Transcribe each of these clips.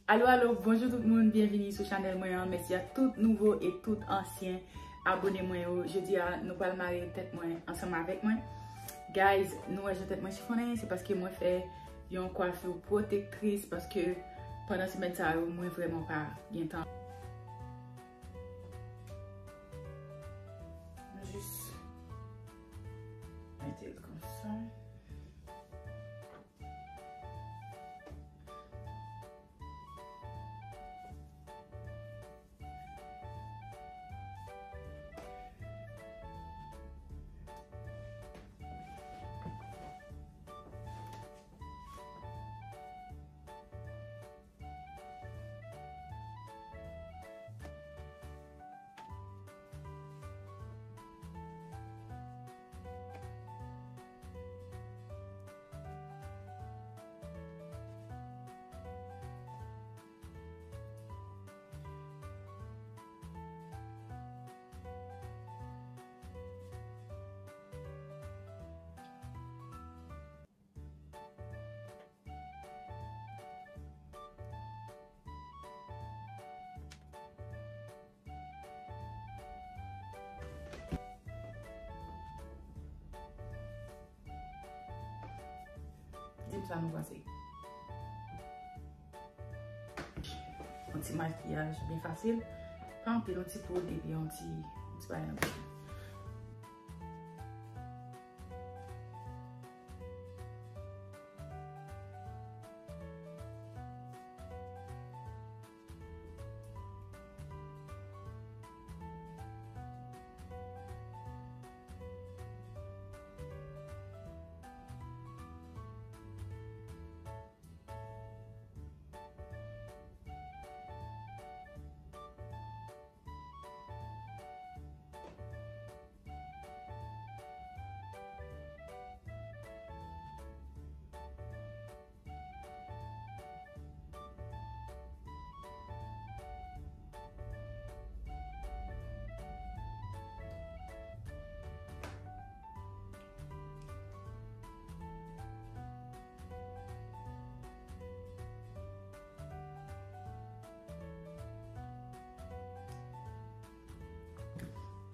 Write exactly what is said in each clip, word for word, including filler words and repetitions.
Alo, alo, bonjou tout moun, byenvini sou chanèl mwen an. Mèsi a tout nouvo e tout ansyen abone mwen yo. Jodi a, nou pral mare tèt mwen ansanm avèk mwen. Guys, nou wè jan tèt mwen chifonnen, se paske mwen fè yon kwafi pwotektris, paske pandan semèn sa yo, mwen vrèman pa gen tan. Mwen jis mete l konsa. Di m sa nou panse. Yon ti makiyaj byen fasil. Pa anpil, yon ti poud epi yon ti, yon ti bagay nan bouch.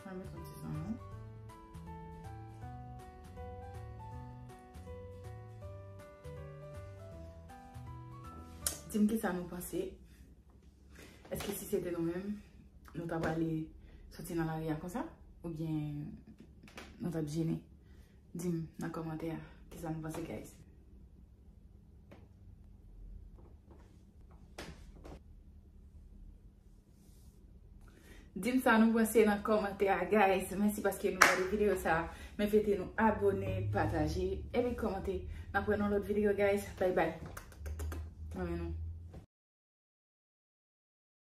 Mwen met yon ti zanmi. Di m kisa nou panse. Èske si se te nou menm, nou ta prale soti nan lari a konsa? Oubyen nou t ap jennen? Di m nan kòmantè a kisa nou panse, guys. Di m sa nou panse nan kòmantè a, guys. Mèsi paske nou gade videyo sa. Men fete nou abone, pataje, epi kòmante. N ap wè nan lòt videyo, guys. Bye bye. Mwen men nou.